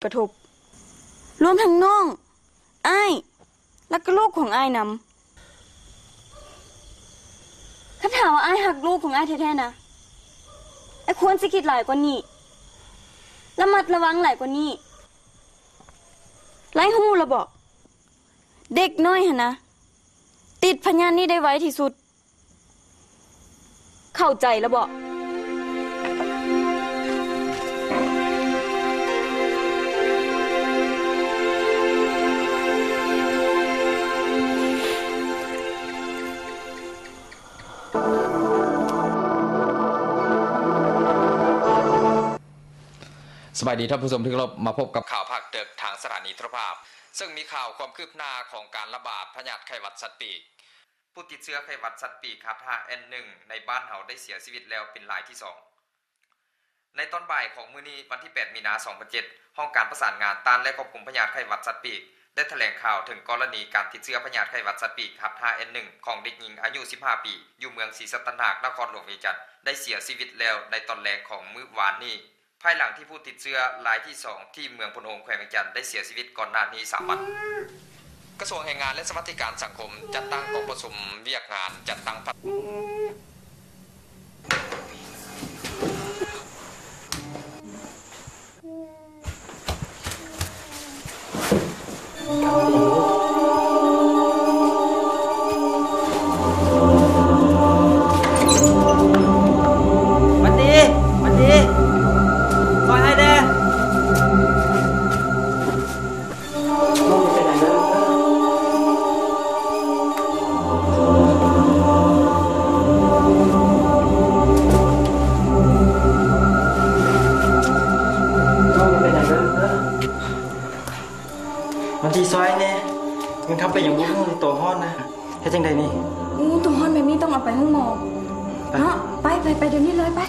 ກະທົບ, ລວມທັງນ້ອງ, ອ້າຍ ແລະກະລູກຂອງອ້າຍນຳ. ຄັນຖ້າວ່າອ້າຍຮັກລູກຂອງອ້າຍແທ້ໆນະ, ອ້າຍຄວນຊິຄິດຫຼາຍກວ່ານີ້, ລະມັດລະວັງຫຼາຍກວ່ານີ້. ໄລ່ຮູ້ລະບໍ? ເດັກນ້ອຍຫັ້ນນະ ຕິດພະຍາດນີ້ໄດ້ໄວທີ່ສຸດ. ເຂົ້າໃຈລະບໍ? ສະບາຍດີທ່ານຜູ້ຊົມທີ່ເຄົາລົບ, ມາພົບກັບຂ່າວພາກດຶກທາງສະຖານີໂທລະພາບ, ເຊິ່ງມີຂ່າວຄວາມຄືບໜ້າຂອງການລະບາດພະຍາດໄຂ້ຫວັດສັດປີກ. ຜູ້ຕິດເຊື້ອໄຂ້ຫວັດສັດປີກ ເອັດ ຫ້າ ເອັນ ໜຶ່ງ ໃນບ້ານເຮົາໄດ້ເສຍຊີວິດແລ້ວເປັນລາຍທີສອງ. ໃນຕອນບ່າຍຂອງມື້ນີ້ ວັນທີແປດ ມີນາ ສອງພັນເຈັດ ຫ້ອງການປະສານງານຕ້ານ ແລະ ຄວບຄຸມພະຍາດໄຂ້ຫວັດສັດປີກ ໄດ້ຖະແຫຼງຂ່າວເຖິງກໍລະນີການຕິດເຊື້ອພະຍາດໄຂ້ຫວັດສັດປີກ ເອັດ ຫ້າ ເອັນ ໜຶ່ງ ຂອງເດັກຍິງອາຍຸ ສິບຫ້າ ປີ ຢູ່ເມືອງສີສັດຕະນາກ ນະຄອນຫຼວງວຽງຈັນ ໄດ້ເສຍຊີວິດແລ້ວໃນຕອນແລງຂອງມື້ວານນີ້. ພາຍຫຼັງທີ່ຜູ້ຕິດເຊື້ອລາຍທີສອງທີ່ເມືອງໂພນໂຮງ ແຂວງວຽງຈັນ ໄດ້ເສຍຊີວິດກ່ອນໜ້ານີ້ສາມວັນ. ກະຊວງແຮງງານ ແລະ ສະຫວັດດີການສັງຄົມ ຈັດຕັ້ງກອງປະຊຸມວຽກງານຈັດຕັ້ງພັດ ຫວັດດີ ຫວັດດີ ຊ່ອຍອ້າຍແດ່. ມັນຊິຊ່ອຍແດ່ ມັນທຳໄປຫຍັງບໍ່ຮູ້ ໂຕຮ້ອນນະ ເຮັດຈັ່ງໃດນີ້? ໂອ້ ໂຕຮ້ອນແບບນີ້ຕ້ອງເອົາໄປໂຮງໝໍ ໄປ ເນາະ ໄປ ໄປ ໄປດຽວນີ້ເລີຍ ໄປ.